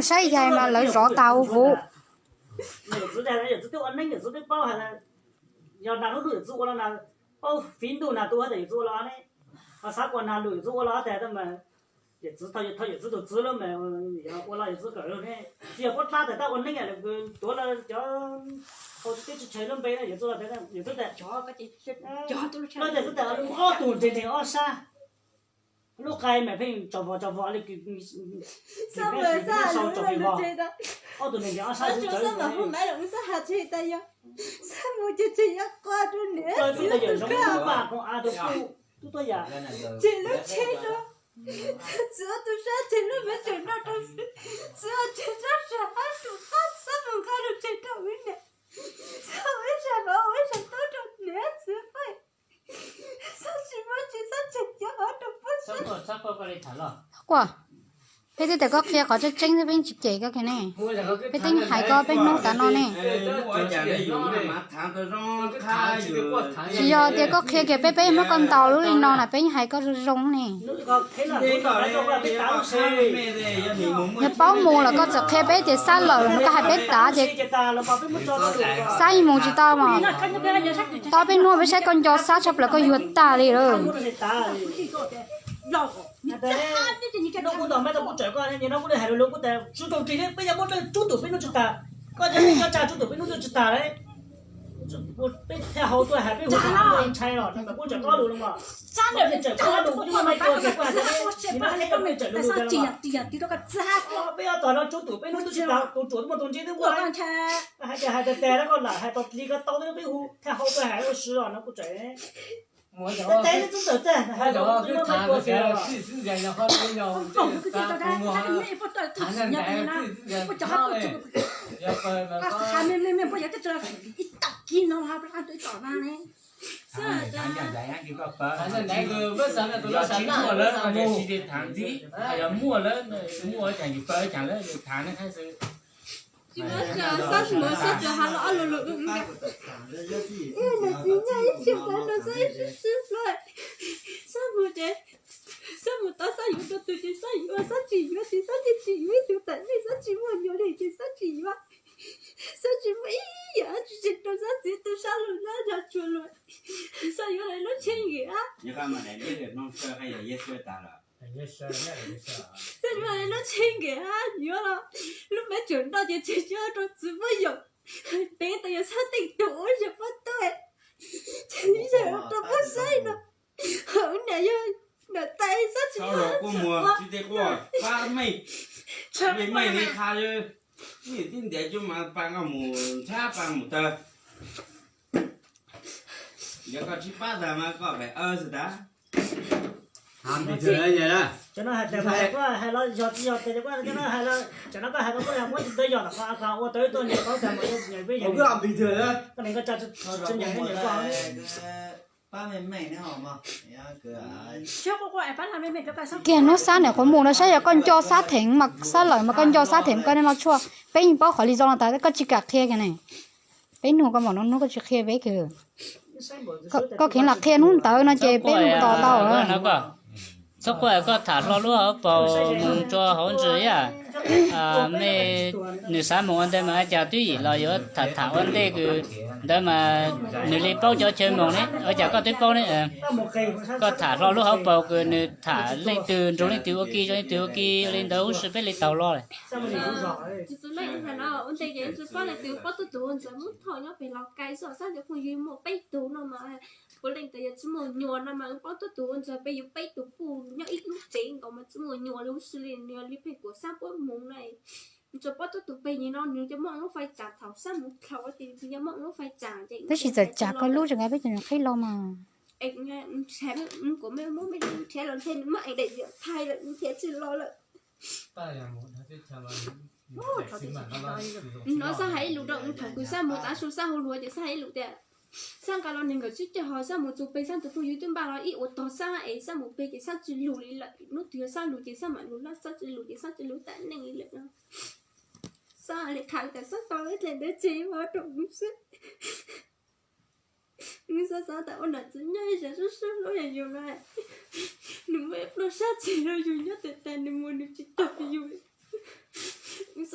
Saib yaig mas lawv zov tas huv huv. Yawm txwv twb ua neeb, yawm txwv twb paub hais tias yog nas lub ntuj yawm txwv ua los na, paub fiv ntuj nas tu hais tias yawm txwv ua los ne, ho xav ua nas lus yawm txwv ua los tias mas yawm txwv thaum yawm txwv tus txwv lub mas ua los yawm txwv kawm lug ne, tsis yog puab dlaab tas tab ua neeb tuav lawv cov hau teb tsis tsheej lub npe yawm txwv los yawm txwv tas, lawv tias xwb tas ob tug nres nres ob sab, lub qai mas pheej tsaus vog tsaus vog li, sau tsaus vog, ob tug nres nres ob sab txawv, tub tuab yam, txawv lub tsheb rau, txawv tus sab txawv lub me tseem nrog rau, txawv tseem sab sab sab mus nqa lub tsheb rau wb niam, txawv wb sab los wb sab tub rau niam txawv paj, txawv tsis muaj tsis txawv tseem cov hov rau puab sab. Quaj, peb twb tias koj qhia qhov tseeb tseeb xwb peb yeej tsis cem koj kiag ne. Peb twb hais koj peb hnub tav no ne. Tsis yog tias koj qhia kiag peb, peb muab koj ntaus lub li no na, peb yeej hais koj zoo zoo ne. Yog paub mus los koj txawm qhia peb tias xab lawm, koj hais peb tav ces xab yeej mus tsis tau mas. Tau peb hnub peb saib koj nco xab tshaj plaws koj yuag tag li lawm. Peb yog muaj rub tus peb hnub tsis tas, koj cov peb nyob tsa rub tus peb hnub tsis tas lawm. Peb thiaj hau tuaj hais peb hu ntshai los peb tseem kob lus los mas, peb tseem kob lus kuj muaj maiv tua kiag koj hais tias, peb tseem lus lus tias los mas, peb ob tog no rub tus peb hnub tsis tas, tus ruam twb muaj tus ntse twb muaj, hais tias hais tias tas koj lam hais tau li koj tau peb hu thiaj hau tuaj hais ua si los no kuj tseem. Tes txub ntawm tag hais los peb muaj maiv tua kiag los. Tsis muaj lawm, muaj lawm, muaj cas yus paw cas lawm yus tham ne. Tsis muaj, xab muaj xab tsuas has los ob lus lus. Ib niam txiv nyob ib sij hawm rau xab ib sib sib hlub, xab mus ces xab mus tau xab yuav rau tus ces xab yuav, xab tsis yuav ces xab tsis tsis yuav ib tug tam nej xab tsis muaj nyuam li ces xab tsis yuav. Xab tsis muaj ib yam tsis tseem rau xab txiv tu sab lug nab nrog tsuag lug. Xab yuav lawv lub tsheb nkev ab. Xab yuav lawv lub tsheb nkev ab, yuav los lub maiv tseem nroj ces tseem yuav rau txiv muab yaum. Teev tas yog xab teej tug ua yawg pab tuaj, tseem yawg rau pab saib no. Hawv niam yog niam tais xab tsis muaj, tsis muaj, pab meej, meej li qha, meej tib ntiav cuab mas pab koj mus ntshab pab mus taw. Yog koj tsis pab tag mas koj pem aw xwb tas. Cov no hais tias koj hais los yog tsis yog tias koj, cov no hais los, cov no koj hais rau koj muab tsis tau yog tom qhov ua tau ib tug niam paub tag mas yog tsis nyiam peb yog. Koj tsis nyiam peb niam koj. Kiag hnub xab niam qhuav mus no saib yog koj nco xab theem mas xab lawm mas koj nco xab theem koj niag no tshuaj. Peb yeej paub qhov li zoo no tas koj tsis kam qhia kiag ne. Peb nug koj mam no hnub koj tsis qhia peb kiag. Koj kheev lam qhia hnub ntawd no ces peb mus tos tau. Txhob quaj, koj tham hlo lub hauv paus mus rau hauv ntsis yam. Mej, nws xav mus ua ntej mas cas twb yim los yuav tham tham ua ntej kws ntawd mas nws li paub cov chaw moog ne, ua cas koj twb paub ne. Koj tham hlo lub hauv paus kws nws tham leej twg nrug leej twg ua ke, zoo leej twg ua ke li ntawd huv si peb li taug lo lawm. Ua ntej ces tsis paub leej twg, paub tub tug ua ntxawg Hmoob Thoj nyob pem Laus Kais xwb, xab ntawd phooj ywg muaj peb tug no mas, puav leej tas yog tsis muaj nyuam no mas paub tub tug ua ntxawg peb yug peb tug puj nyob ib lub tsev nkaus mas tsis muaj nyuam li huv si li, nws li pheej kuas xab puab mus na. Tsuas paub tub tug pem no nws cov muaj lub fais tsam thaum xab mus dlhau ces nws cov muaj lub fais tsam ces tab sis txawm tsam koj lub tseem nqa peb cov nyuam qheb los mas. Kuas mej muab mej nrhiav los ntshe nws muab ev daim diam thaij lawm nrhiav tsis los lawm. No xab hais ib lus rau thaum kws xab mus tav su xab hu luag ces xab hais ib lus tias, xab nqa los nees nkaum tsib caug hos xab mus txug peg xab tus phooj ywg twb npaj los ib ua tog xab es xab mus peg ces xab tsis lug li lawm, hnub twg xab lug ces xab mam lug lawm, xab tsis lug ces xab tsis lug tam neej li lawm no. Xab li qha tas xab tau ib dlaim ntawd tseg ua rau mus xwb. Nws xav xav tas ua nam txiv nyob ib zag sub sub hlub yog yus no, nws muaj ib pluaj sab txig rau yus nyob tas tas nws mus nws tsis tog yus.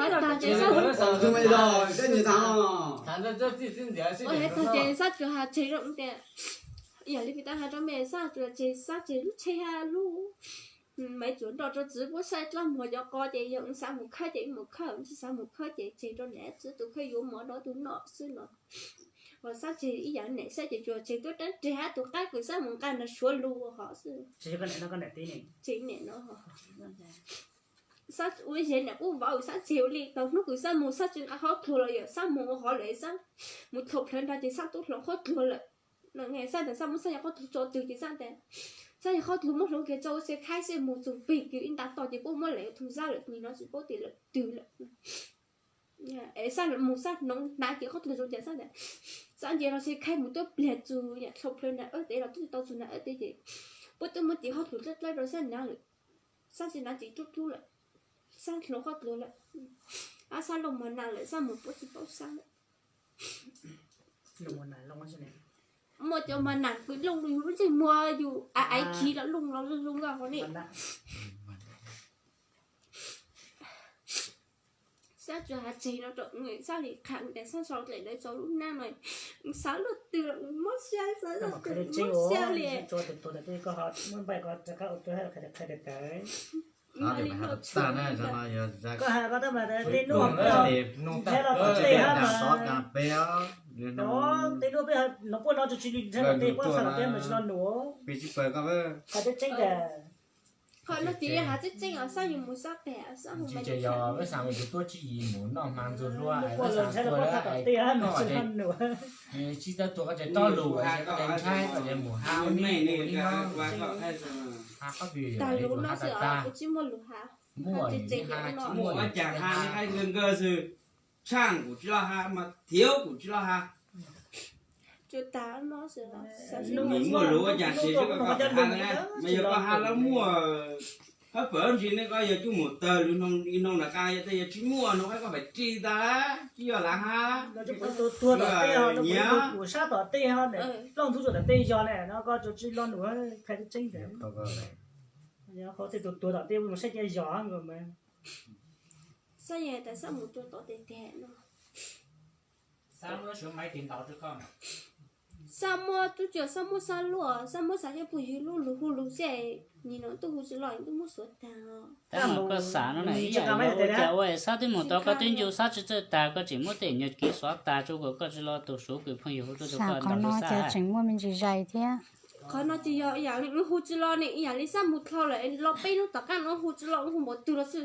hais tag ces Xab, ua hais tag ces Xab tsuas hais tseg rau tias, yog li peb tab hais rau mej, Xab tsuas tseg, Xab tseg lub tsheb hab lub maiv tsuas nrog rau txiv puab saib dlaab muag cov qos ces yog xav mus khawb ces mus khawb, tsis xav mus khawb ces tseg rau niam txiv tus kheej yuav mov rau tus noj xwb no. Ho Xab tseg ib yam niam Xab ces tsuas tseg tuab dlaab tseg hab tus qaab kws Xab mus nqaa nrug Suav lug hov xwb. Tseg niam no, Xab ua zes niam kuj vauv, Xab tseg ua li tau hnub kws Xab mus Xab tsis nqaa qhov dluag los yog Xab mus ua hov lawm Xab mus thau plawg nrag ces Xab tub hloov qhov dluag lawm. Xab tas Xab muab Xab yog qhov dluag tso twg ces Xab tas Xab yog qhov dluag muab hloov kiag tso ua xia khaib xwb mus txug peg kiag ib nta toj ces puab muab lawm tug Xab lawm, nim no tsis paub tias lawm twg lawm. Es Xab mus Xab hnoov hnav kiag qhov dluag zoo cas Xab tas Xab nce los xia khaib mus tuab pliag txug thau plawg nrag ab teb los twb tau txug nrag ab teb ces puab twb muab tis qhov dluag dlawb dlawb rau Xab hnav lawm. Xab tsis hnav ces rub rub lawm, Xab hloov qhov dluag lawm. Ab Xab looj mos nas lawm, Xab mus puab tsis paub Xab lawm. Muaj cov mos nas kws looj yus lub ntsej muag yus aiv aiv khiv los looj los zoo zoo nkauj hov ne. Xab tsuas has tseg no rau Xab li qha tas Xab sau dlaim ntawd rau lub hnab no, xav luaj twg los mob siab, xav luaj twg mob siab li. Koj has koj tab mas tej nuj, tej nuj peb no puab no tsis tsis li nrhiav los tej puab faj los tej mas tsis lo num. Peb tsis pawg koj, qhov tseeb tseeb tas. Qhov no ces yog has tseeb tseeb os, Xab yuav mus Xab pem, Xab mus mas ces yog wb xav mus tus tuaj tsib yim mus noj hma ntxuag luaj, wb xav tuaj lawm, tsis tau tuaj koj tseem toj lus, koj tseem ntshai, koj tseem mus ha ua neej ua neej no. Tag lus no xwb os, kuv tsis muaj lus has. Muaj ua cas ha li qhaib nkawg nkawg xwb, tshaaj kuv tsis loj ha mas thiab kuv tsis loj ha. Tsuas tas no xwb, muaj lus ua cas sis koj tseem has na, mas yog koj ha los muaj hab pawg ntsis ne, koj yog coj mus tawg lwm hnub nram qab, yog tej yog tsis muaj no koj pab ris tas, tsis yog lawm ha. Nyiam kuv sab tom tej ho, plooj ntxub rau tom tej yog ne no koj tsis lo num, qhov tseeb tas. Yog qhov tej tus tuag tom tej mus saib cia yog nkaus mas. Xab yog tas Xab mus rau tom tej teg no. Xab muab tub tsuas, Xab muab Xab luaj, Xab muab Xab coj pug ywg lub lug hu lug xwb, nim no twb hu tsis los, twb muab xuav tag. Tab mas koj xav no na, ib yam li ua cas ua Xab twb mus tau koj twb ncu Xab tsis txawj tag, koj tseem muab tej nyuag kev xov tas tso kom koj tsis lo tus suav kws phooj ywg hu tuaj rau koj ntawd no. Tseem muaj me ntsis zais thiab. Qhov no ces yog ib yam li wb hu tsis lo ne, ib yam li Xab mus dhau lawm, los peb hnub tom qab no hu tsis lo, wb hu npaum twg los tsis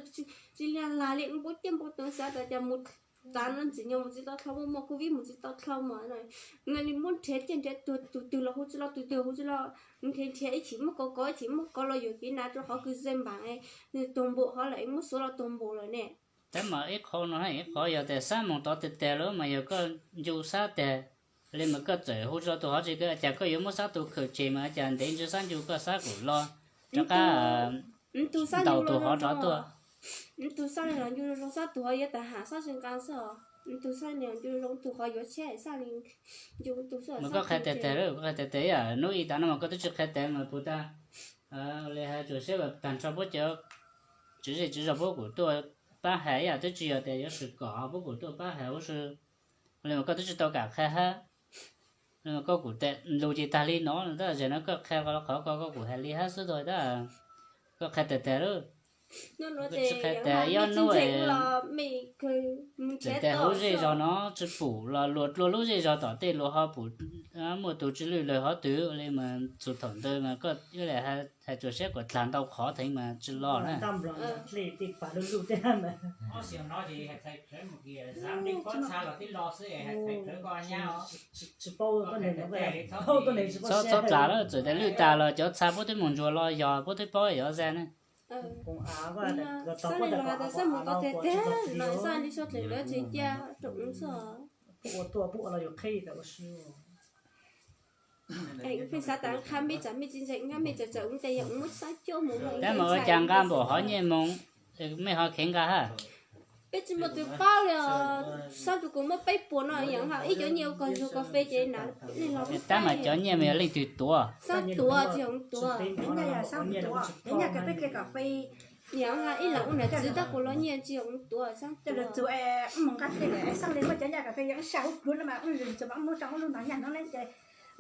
lig lag li, wb npau caj npau tuag xav tas cas mus Tav no ntxim nyog mus tsis tau dlhau, muaj muaj covid mus tsis tau dlhau mas no, nws li muab nrhiav ciaj nrhiav tuag, tus twg los hu tsis los, tus twg hu tsis los, nrhiav nrhiav ib chim muab kov kov, ib chim muab kov los yuam kev hnav rau qhov kws ze npaam, nws tuag npaum hov lawm, muab xuav los tuag npaum lawm ne. Tab mas ib qho no ib qho yog tias xab moos tod tiag tiag lawm mas yog koj ncu xab tiag li mas koj txawm hu tsis los tus hov tsis, cas koj yuav muab xab tus khawm tseg mas cas ntev ntsws xab ncu koj xab kuj los rov qab ntaus tus hov rov tuaj. Tus xab li los ncu zoo zoo, xab tus hov yuav tag ham xab tsis nqa xwb os. Tus xab li los ncu zoo tus hov yuav tshiab xab li ncu tus xwb. Mas koj qhia tiag tiag, koj qhia tiag tiag, ib yam hnub ib tav no mas koj twb tsis qhia tiag mas puas tag li hais tsuas siab tag nrho puab cov tswv zej tswv zog puab kuj tuaj pab hais, ib yam twb tsis yog tias yuav swm kom puab kuj tuaj pab hais huv si. Li mas koj twb tsis tau kam qhia hab. Li mas koj kuj lus ces tag li no, tab sis no koj qhia qhov ko koj kuj hais li hab xwb tau tab. Koj qhia tiag tiag lawm. Koj tsis qhia tiag, ib ob hnub txawm tias huv zej zog no tsis pum los luag dlua lub zej zog tom tej luag ho pum, muaj tus tsw lwj lawm hov twg li mas txug thaum ntawd mas koj yuav hais tsuas siab kom dlag ntau qhov theev mas tsis los na. Txhob txhob dlag lawm, txawm tias lwj tas los cov txha puab twb mus ntsuas los yog puab twb paub yog zaj ne. Pheej xav tas qha mej tsam mej tsis ntseeg, mej txawm txawm ua tes yog ua muab xab coj mus. Tab mas ua cas nqa npaum hov nyiaj moog, mej ho kheev nqa hab? Peb tsis muaj tus paub li os, xab tus kuv muab peb puas no yog ib cov nyiaj ua koj zug koj fej ces na. Tab mas cov nyiaj mas yog leej twg tuav? Xab tuav tsis yog tuav. Yog ib leeg ua nam txwv tab kuv los nyiaj tsis yog tuav, xab tuav. Mus nqa tej xab li muab cov nyiaj koj fej yog sab hub pluav no mas mus tso lub no nyaj no ces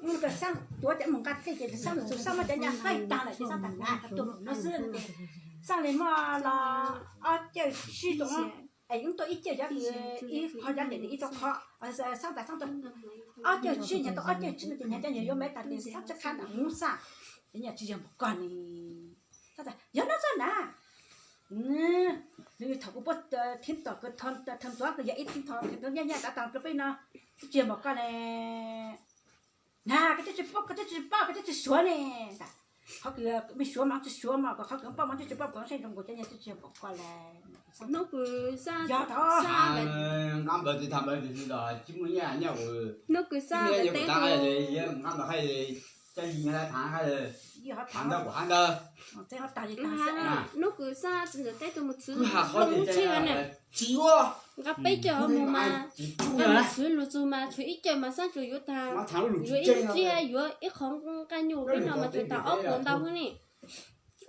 mus rau xab tuav ces mus nqa tej ces xab tus xab muab cov nyiaj fej tag lawm ces xab tas na tuag no xwb ces xab li muaj los ob cawj tsib rau es yeej tuaj ib cawj cov ib qho cov ib rau qhov, xab tas xab tuav ob cawj tsib nyiag tau ob cawj tsib no ces nyiag cov nyiag yuav me tas ces xab tsis qha nram hmoob xab, ces nyiaj tsis yog npaum koj ne. Yog no xwb na. Nws thaum kuv puab thib tom kws thee tuav kws yog ib thib thoo thee tuav nyiaj nyiaj tav tas rau peb no, tsis yog npaum koj ne. Na koj twb tsis paub, koj twb tsis paub, koj twb tsis suav ne. Qhov kws mej suav mas tsis suav mas kom qhov kws paub mas tsis tsis paub kom seb zoo nkaus cov nyiaj twb tsis yog npaum koj le. Hnub kws xab, hnub kws xab ntawm teb tuaj mus txwv lub tsheb ne, nqa peb cawj hov mus mas, mus txwv lug txug mas tshuav ib cawj mas xab tsuas yuav tag, yuav ib lub tsheb yuav ib qho nqaj nyuj peb no mas tsuas tag ob puas ntau xwb ne.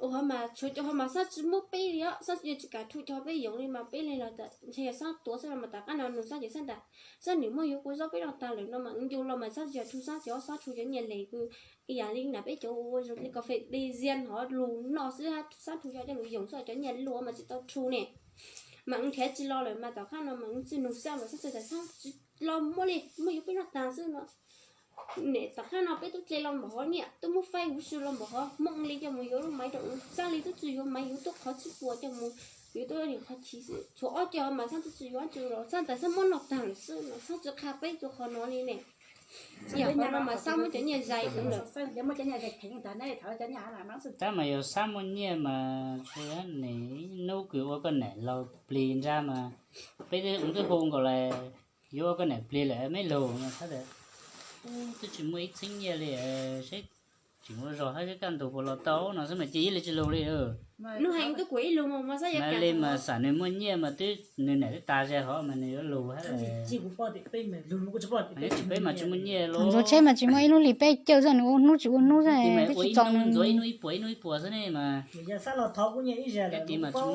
Ua hov mas tshuav cov hov mas xab tsis muab peb li os, xab tsis kam thu cov peb yoov li mas peb li los ntshe yog xab tuav xwb no mas tom qab no nug xab ces xab tas xab nim muaj yuav kua zaub peb no tag lawm no mas ncu los mas xab tsis yog thu xab ces ob xab thu cov nyiaj les kws ib yam li na peb cov ua zoo li koj fej dej ziab hov lug noj xwb, xab thu cov coj lug yoov xwb, cov nyiaj luag mas tsis tau thu ne. Mas nrhiav tsis los lawm mas tom qab no mas txij nug xab mas xab txawm tas xab tsis los muaj li, muaj yuav peb noj tag xwb no. Nim tom qab no peb tub dle los npaum hov, nyiaj tub muab faib huv si los npaum hov, muaj li coj mus yuav lub maiv rau xab li tub tsis yuav maiv, yuav tub qhov tsib puas coj mus, yuav tub qhov chiv xwb, tshuav ob cawj mas xab tub tsis yuav tsis los xab tas xab muab noj tag lawm xwb no, xab tsis qha peb txug qhov no li ne. Yog qhov no mas xab muab cov nyiaj zais lawm. Tab mas yog xab muaj nyiaj mas nim nub kws ua koj nam laug plig nrab mas peb twb hu nkaus lawm, yuav ua koj nam plig lawm meb lug no, twb tsis muaj ib txheeb nyiaj li, seb tseem ua zog hab seb kaj ntug puas los tau no xwb mas cia ib leeg tsis lug li. Nub heev tub kuv ib lug mas li mas xam nws muaj nyiaj mas twb nws nam twb tas ze hov mas nws yuav lug hab. Tsis peb mas tsis muaj nyiaj li. Ntxuav tsheb mas tsis muaj ib lub hlis peb cawj xwb, nws ua hnub tsis ua hnub xwb, twb tsis txaus nws. Ntxuav ib hnub ib puas ib hnub ib puas xwb ne mas. Ib tiv mas tsis muaj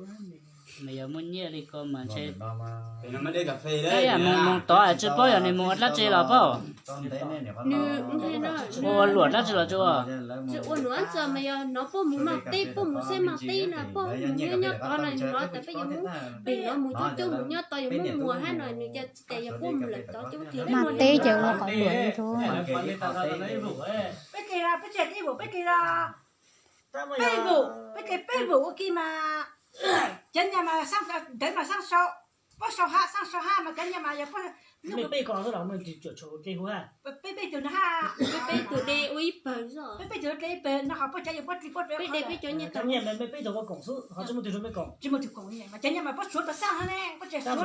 los. Mas yog muaj nyiaj li ko mas ntshe, ib yam moog moog tod tsis paub yog nws moog ua dlaab tsi los paub. Ua luam dlaab tsi los tsis ua. Tsis ua luam txog mas yog nov puab mus maj teb, puab mus saib maj teb no, puab mus nyob nyob tod no, nov tas peb yuav muab pem nov mus coob coob, mus nyob tod yuav muab muag hab no, nws ca tas yog puab mus lawm tod coob tiag. Maj teb ces ua qhov luam li tub. Peb ke peb tse ib vum, peb ke peb vum, peb ke peb vum ua ke mas Cov nyiaj mas xab ntawd mas xab sau, puab sau hab, xab sau hab mas cov nyiaj mas yog puab, mej peb ko xwb los mej cuam tshuam dle hu hab? Peb peb tug na hab, peb peb tug dle ua ib pawg xwb, peb peb tug dle ib pawg no ho puab cov yog puab dle puab, peb dle peb cov nyiaj, cov nyiaj mej peb tug ua koom xwb ho tsis muaj tug suav mej koom, tsis muaj tug koom, mas cov nyiaj mas puab suav tau xab hab ne, puab tsis suav,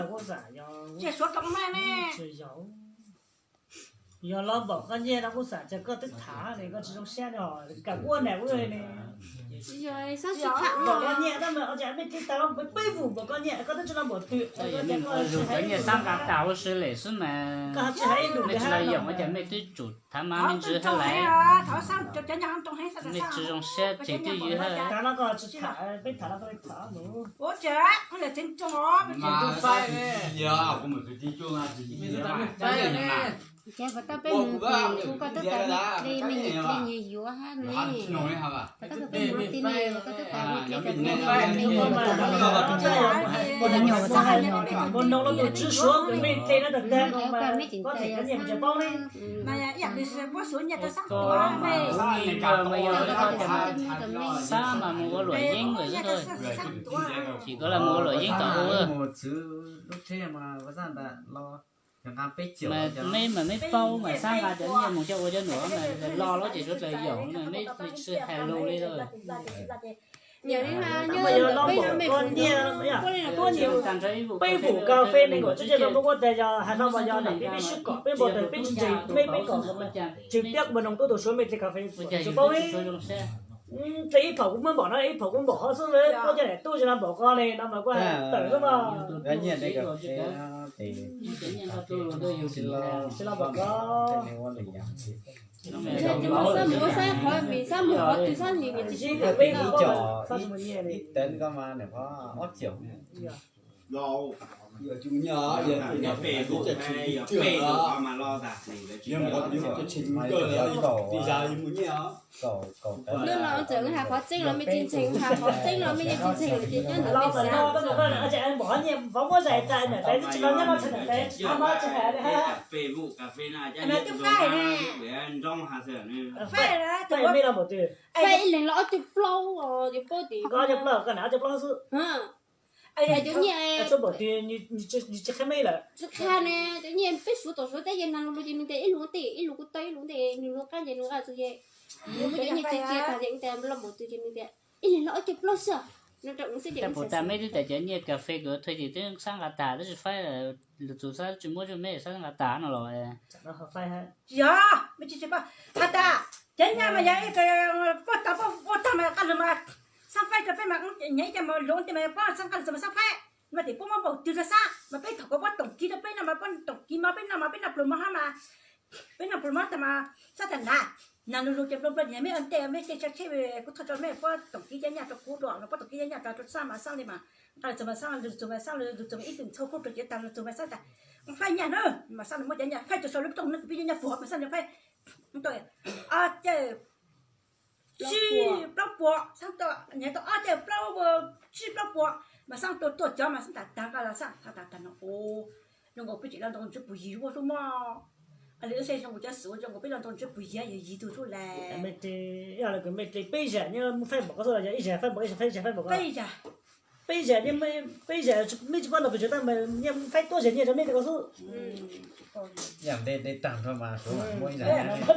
tsis suav tau mej ne. Yog los npaum koj nyiaj no kuv xam cas koj twb tham ne, koj tsis zoo siab ne, kam ua nam ua ne. Npaum koj nyiaj tab mas ua cas mej tig tas los peb vum npaum koj nyiaj, koj twb tsis los npaum twg, koj nyiaj xab nqa tas ua si lawm xwb mas, koj tsis hais ib lus, mej tsis los yoom ua cas mej twb tsum thav mas mej ntswv hab lawm. Mej tsis zoo siab ces twb ywg hab. Peb tham, peb tham, ces puas tau peb mus kuv koj twb tas dle mej nyiam dle nyias yuav hab ne, puas tau peb mus tib ne koj twb tas dle tas dle, nyob tus tswv suav mej dle na tas tag, mej tseem paub ne. Xab mas mus ua luam yeeb lawm xwb, tsis koj los mus ua luam yeeb tom hu. Mas mej mas mej paub mas xab nqa cov nyiaj mus coj ua cov nuav mas los los ces suav dlawg yaum, mej tsis hais lus li lawm. Peb vum kas fes nees nkaum tsib caug rau muab kuab tag, yog hais no mas yog nam peb peb sib kom, peb npau taws peb tsis ntseeg mej, peb kom tseem piab ua noog tuab tus suav mej dle kas fes tsis paub li. Dle ib phaum kuv muab npaum no, ib phaum kuv npaum hov xwb, paub cov nam tub tsis no npaum ko li no mas kuv hais tawm xwb mas. Tsis los npaum ko. Xab mus ua saib qhov vim xab mus qhov twg xab nim tsis, ib co ib tawv ko mas nws qhov ob caug. Nub no txawm has qhov tseeb los mej tsis ntseeg, has qhov tseeb los mej yeej tsis ntseeg lawm ces nyob ntawm mej xwb. Faib ib leeg los ob caug plaub os, yuav paub tias cov nyiaj tsis qha ne, cov nyiaj peb suav tom suav teb ces nag lug lug ces nws tias ib lus tej ib lus kuj tau ib lus ntej, nws lug qab ces nws nqa txug ces nws muab cov nyiaj txiav txiav tag ces nws tias los npaum twg ces nws tias ib leeg los ob caug plaub xwb. Nws rau nws xwb ces puas tas mej twb tas cov nyiaj kas fes kuv thuê ces twb xab nqa tas twb tsis faib, lug txug xab tsis muab tsua mej xab nqa tas no los. Yog mej tsis tsis paub has tas cov nyiaj mas yog puab tau puab ua tag mas qab lug mas xab faib rau peb mas nyiaj ib co mas lug ntej mas puab xab nqa lug txug mas xab faib, mas tias puab muab npaum twg rau xab mas peb thaum ko puab toom kiv rau peb no mas puab toom kiv mov peb noj mas peb noj pluas mov hab mas, peb noj pluas mov tag mas xab tas nrad, nag lug lug ces nplua nplua niag mej ua ntej mej tej tsheb kuv thauj rau mej puab toom kiv cov nyiaj rau kuv dua los puab toom kiv cov nyiaj rau xab mas xab li mas nqa lug txug mas xab lug txug mas xab lug txug mas ib tug ntxhua kub rau cov tag lug txug mas xab tas faib nyiaj na mas xab lug muab cov nyiaj faib rau sau lub rooj na kuv pib cov nyiaj puag mas xab lug faib ob caug tsib plaub puas, xab tau nyiaj tau ob caug plaub, tsib plaub puas mas xab tua tuaj cov mas xab tas tag nqa los xab tas tag no. Zoo nkaus peb tseem los ntoo ntsuj pug yig huab xwb mog. Li ub se zoo nkaus cov xwm zoo nkaus peb los ntoo ntsuj pug yig yog yig tug xwb las. Mej dle peb zam nyiaj faib npaum ko xwb los yog ib zam faib npaum, ib zam faib, ib zam faib npaum ko? Peb zam, peb zam, mej tsis paub ntau pes tsawg tab mas nyiaj faib tuab zam nyiaj rau mej ko xwb.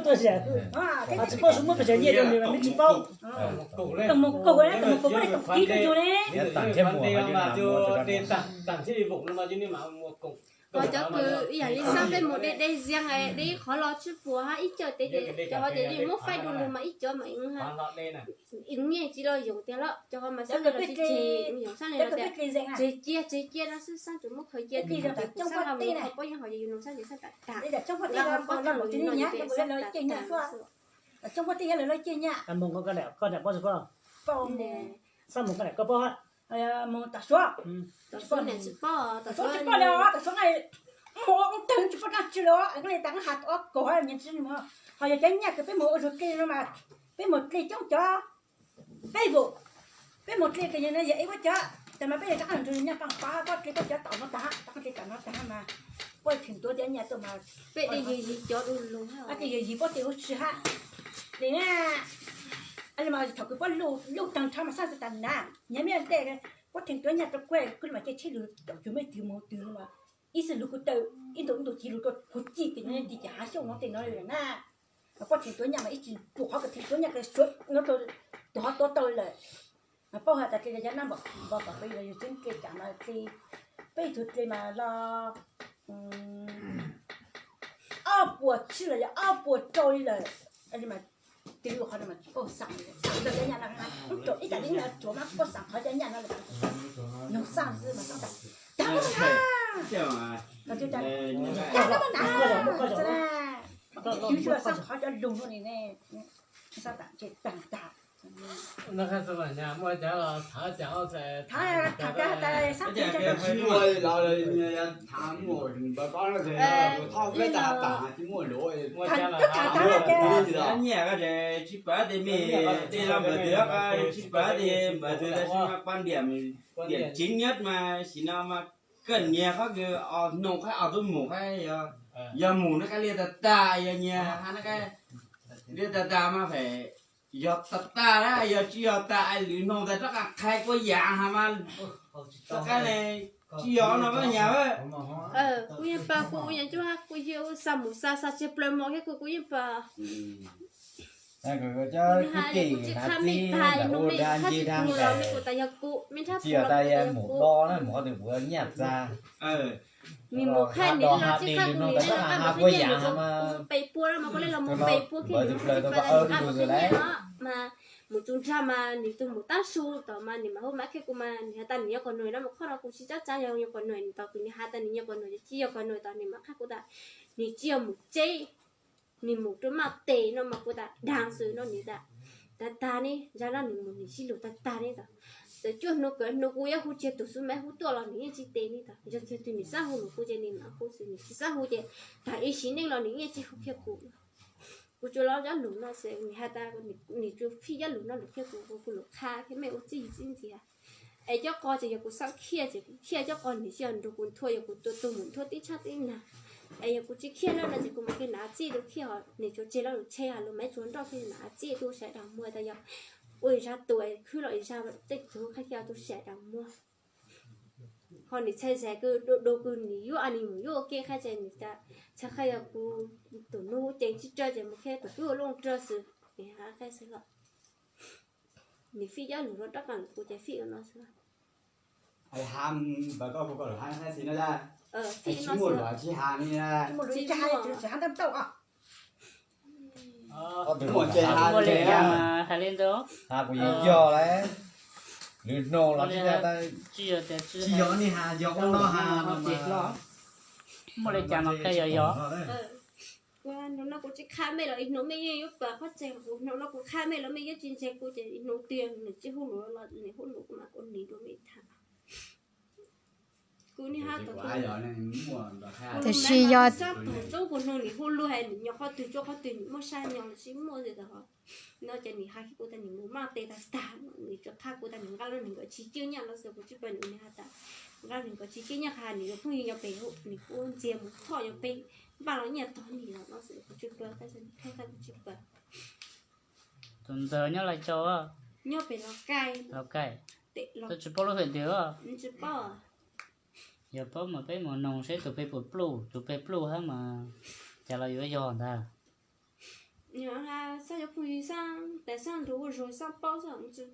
Tuab zam, tsis paub suav muab pes tsawg nyiaj rau nws mas mej tsis paub. Tus mus kaum, tus mus kaum puab li toom kiv rau yus ne. Ho cov kws ib yam li xab peb mus de de ziab, de ib qhov los tsib puas hab ib caug tes ces cov ho tias yeej muab faib du lug mas ib cov mas ib nyiaj tsis los yoom tiag los cov ho mas xab li los tsis tseg, yoom xab li los tias tseg cia tseg cia no xwb, xab tsuas muab khaws cia tes xab nqa mus kho pob yeeb ho yus noo xab ces xab tas tas, nqa ho pob tag los yus noo ces xab tas tas xwb. Xab mus koj niam koj niam paub tsis paub? Xab mus koj niam koj paub hab? Mus tom suav, tom suav niam tsis paub, tom suav tsis paub li, tom suav nqaij mus ua tawg tsis paub dlaab tsi li, nqaij tas nqaij has ob kaug nyiaj tsis mus. Ho yog cov nyiaj kws peb mus ua zug dlej no mas peb mus dlej coob cov, peb vum, peb mus dlej kws yog ib vuab cov tas mas peb yog rov qab nrug nyiaj paj pov puab dlej puab cov tom no tag, rov qab dlej tom no tag mas puab tseem tuav cov nyiaj tuaj mas peb dlej yog yig cov du lug, dlej yog yig puab dlej huv tsi hab. Dlej na, Thaum kws puab luj taag nrho mas saab tas na, nyav mej ntej puab theem tuab nyaj rua kuv, kuv le mas ca tsheb lug caum cuag mej twg moog twg le mas ib xwb lug kuv taw ib ntu ib ntu ci lug rua kuv ci kws nyob ci cas hav xyoob no tej no na. Puab theem tuab nyaj mas ib tsi tus qhov kws theem tuab nyaj kws suav no tus qhov tuav tau lawm. Paub has tas dle cov nab npam npam tom peb yog yug tseeb dle cas mas dle, peb tug dle mas los ob puas tsib los yog ob puas rau li lawm. Mas tes lug qhov no mas tsis paub xaam, xaam cov nyaj no, ib tas li no tsuav mas paub xaam qhov cov nyaj no lawm. Nug xaam xwb mas xaam tas, tag lawm na, tag lawm na, xaam qhov cov lug no ne, xaam tas tag tag. Thaum tsis muaj los, thaum tsis muaj, tsis paub tias mej tej lug npawm twg, tsis paub tias npawm twg, tab sis mas paj diam, diam tseeb nyob mas sim no mas kawg niag qhov kws os noog qhab os tub mus qhab, yog mus nab qab liaj tag tag, yog nyiag hab nab qab liaj tag tag mas fem yog tag tag na, yog tsis yog tas lwm noog tas rov qab qha kua yaam has mas rov qab ne, tsis yog no koj nyam. Kuv yeej pab kuv, kuv yeej coj kuv yawg xa mus xa xa tsis plaws mov thiab kuv, kuv yeej pab. Kuv tsis qha mej tas no, mej qha tsis kuv los mej kuv tas yog kuv, mej nrhab kuv los mej kuv tas yog kuv. Nws mus qha nws los tsis qha kuv, nws los qha nws, nws mus pem puab los mas kuv le los mus pem puab kiag, nws tsis pab tas nws qha kuv tug nyiaj no mas mus txug nrag mas nws tug mus tab su tom mas nws mam hu mab qhia kuv mas nws has tas nws nyob qhov nuav no, mus qhov no kuv tsis cab tsa yog nyob qhov nuav, nws tau kuv nws has tas nws nyob qhov nuav, tsis yog qhov nuav tas nws mam qhia kuv tas nws tsis yog mus tseb, nws mus rua maj tes no mas kuv tas daag xwb no nws tas tag tag ne, zag no nws mus nws sib lug tag tag ne tas. Txawm cuaj hnub kawg hnub kuv yuav hu tseg tug xub mab hu tuaj los nws yeej tsis tes ne tas, yog tiag twg nws xav hu lug kuv ces nws mam hu xwb, nws tsis xav hu ces tag ib sim neej los nws yeej tsis hu kiag kuv. Kuv tsuas los cov lug no xwb, nws has tas nws tsuas fij cov lug no lug kiag kuv, kuv lug qha thiab mej ua txij txij ntxiv. Es cov qo ces yog kuv xaab khiaj ces kuv khiaj cov qo, nws tsis yog nrug kuv nthua, yog kuv tua tug mus nthua tib tshab tib nag. Es yog kuv tsis khiaj lawm no ces kuv mam li nav txij rua khiaj, nws tsuas tseg lawm lub tsheb, lub maiv tsuas nroj thiab nav txij rua saib dag muag tas yog ua ib zag tua khwb los ib zag tej tug qhab khiaj rua saib dag muag. Ho nws txhais ntxhais kws du du kws nws yuav nws mus yuav ua ke qhab ces nws txhais qhia yog kuv tus nus ceev tsib raws ces mus qhia tus kwv ua lub rag xwb, nws qhia xwb los. Nws fij cov lug rov qab lug kuv ces fij ua no xwb. Fij ua no xwb. Muaj li cas mas qhia li ntawd. Lwm hnub los tsis yog tias tsis yog, tsis yog ua no has, muaj li cas mas qhia yog yog. Kuv hnub no kuv tsis qha mej los ib hnub mej yeej yuav pab qhov tseeb kuv, hnub no kuv qha mej los mej yeej tsis ntseeg kuv ces ib hnub twg nws tsis hu lus los nws hu lus kuv mas kuv nim rua mej tham. Kuv niaj hab tau, tiam sis yog sab tug tub kuv hnub nws hu lus hais nws nyob qhov twg tsuas qhov twg nws muaj sab nyob los tsis muaj li tau. No ces nws hais kuv tas nws mus maj tes tag tag, nws tsuas qha kuv tas nws nqa lub nees nkaum tsib caug nyaj no xwb, kuv tsis paub nws has tas nqa nees nkaum tsib caug nyaj qha nws yuav phooj ywg nyob pem, nws kuj ntxias mus thoj nyob pem, npaj los nyiaj tog nws los no xwb, kuv tsis paub, kuv tsis paub. Tus ntawd nyob Lais Tsaus? Nyob pem Los Kais. Los Kais. Tab tsis paub lub hwm twg. Tsis paub. Yog paub mas peb mus noog seb tus peg puas pluj, tus peg pluj hab mas cas los yuav yog ntag. Xab yuav phooj ywg xab, tas xab nrug ua zug xab paub xab los mus zug.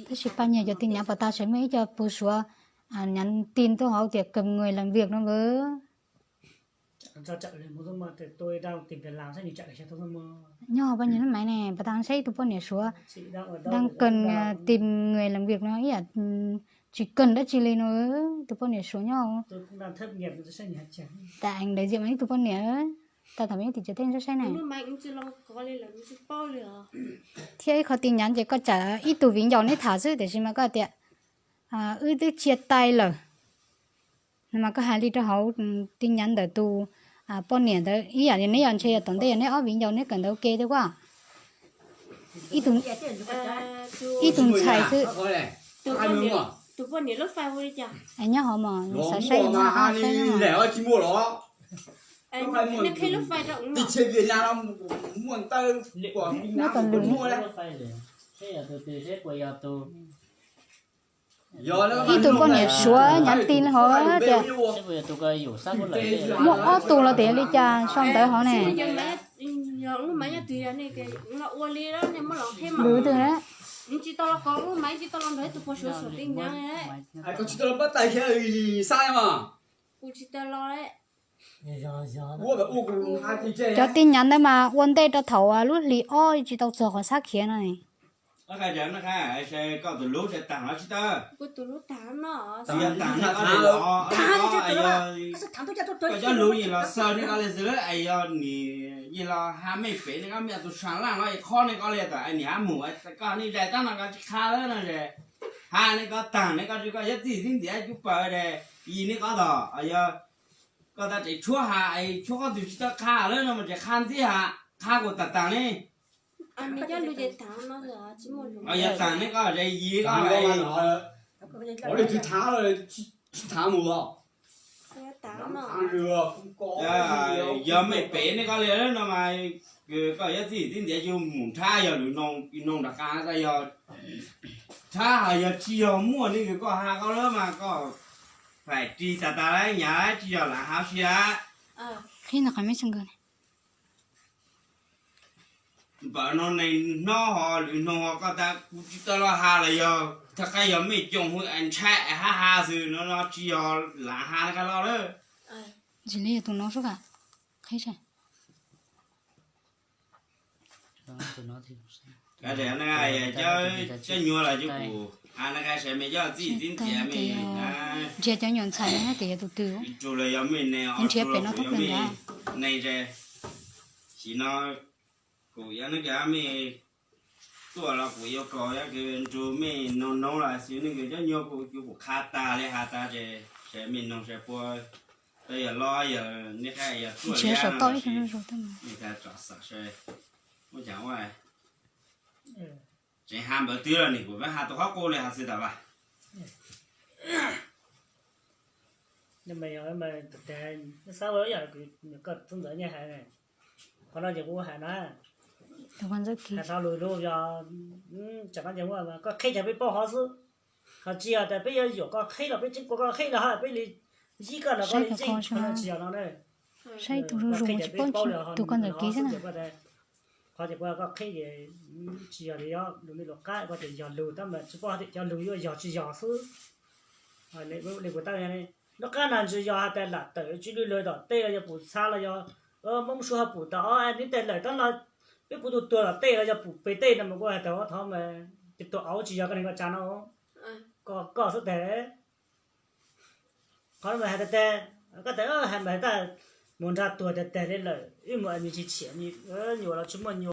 Tab sis paj nyiag cov tin nhắn pom tas seb muaj ib co pug Suav nhắn tin tuaj hauv tias cần người làm việc no vwm. Nyob hauv paj nyiag lub maiv ne, pom tas seb tus poj niam Suav đang cần tìm người làm việc no ib yam tsis cần dab tsi li no, tus poj niam Suav nyob. Tại ảnh đại diện ib tug poj niam, tau tham ib tim tsev tej saib saib na. Thiab ib qho tin nhắn ces koj tsam ib tug viv ncaus neb tham xwb tiam sis mas koj tias wb twb chia tay lawm. Mas koj hais li rau hauv tin nhắn ntawm tus poj niam ntawd ib yam li neb yog ntshe yog tom ntej yog neb ob viv ncaus neb kawm ntawv ua ke thiab kuj. Ib tug ntxhais xwb. Tus poj niam lub fais hu li cas? Nyob hov mas xav saib nyob hov saib. Tsis muaj los. Nej qhia lub fais rau. Muaj tas lwm. Ib tug poj niam Suav nyav ti hov tias muaj ob tug los tias li cas sau ntawv hov ne. Lwm twg na. Cov tij nyav ntawd mas ua ntej rau thaum lub hlis ob tsis tau txog qhov xab khiav no. Koj tus lub tsis tau, koj cov lus yeej los xaws nej koj li xwb lawm, es yog nim yeej los ha mej pem nej koj mej tus sa laj no es qhob nej koj li tas es nim ha mus koj nej zais tab no koj tsis qha lawm no es ha nej koj taag nej koj tsis koj yuav txij txib ntiav cub pawg es yim nej koj tog yog koj tab tseem tshuab ha es tshuab koj tus tsis tau qha lawm no mas tseem qha ntxiv ha, qha kuv tas taag ne. Yog taag ne koj es yim koj tsis thav mus. Yog mej pem nej koj li no mas koj yuav txij txib ntiav yug mus nrhab yog lwm noog nrog qha tas yog nrhab ho yog tsis yog muaj nej koj ha koj lawm mas koj faim ris tas tas lawm nyav tsis yog lam ha si lawm. Npaum no neeg hnob ho lwm noog ho koj tas kuv tsis tau los ha los yog thaj qab yog mej coom hu ntshai ha ha xwb no no tsis yog lam ha koj los lawm. Ntsis li yog tus no sub ka qhib seb. Cov nyuag los cov kuv ha na ka sawv me coj txij txib ntiav me ntsia cov nyuam ntxhais no tias yog tus twg. Ib rug los yog mej neeg, ib rug los yog mej neeg ze. Sim no kuv yog nej cov mej tuaj los kuv yuav kom yog kws nrug mej noog noog los xwb nej cov nyuag kuv kuv qha tas li has tas es sawv mej noog sawv puab, tau yog los yog nej qab yog tuaj li no, nej tsom xam sawv muab cas ua tseem ha npaum twg los nim kuv peb ha tus qhob qub li has xwb tas vas. Xab ua yam koj txuj ntawd nyiaj hais, qhov no ces kuv hais na, hais tau lus lus yog tsam no ces koj qhib ces peb paub hov xwb. Ho tsis yog tas peb yuav yuam koj qhib los peb tseem kua koj qhib los peb li yib koj los koj li yeej, qhov no tsis yog no na. Saib tus zuj zus tsis paub tus koj ntawm kev xwb na. Qhov ces koj qhib ces tsis yog li, yog lus me lus qab koj tias yog lus tab mas tsis paub tias cov lus yuav yog tsis yog xwb. Li kuv tab lub qab no tsis yog has tas lam tawm tsw lwg lawm tom tej los yog pum txha los yog Moob Suav ho pum tom neb tes lawm tab los peb pum tus tuag tom tej los yog pum pem tej no mas kuv has tas thov mas tus tuag auv tsis yog koj neeg koj tsa no, koj xub teg. Qhov no mas has tas tas, koj tas has mas tas mus nrag tuag tas tas li lawm wb mus me tsis tshiam nyuam los tsis muaj nyuam.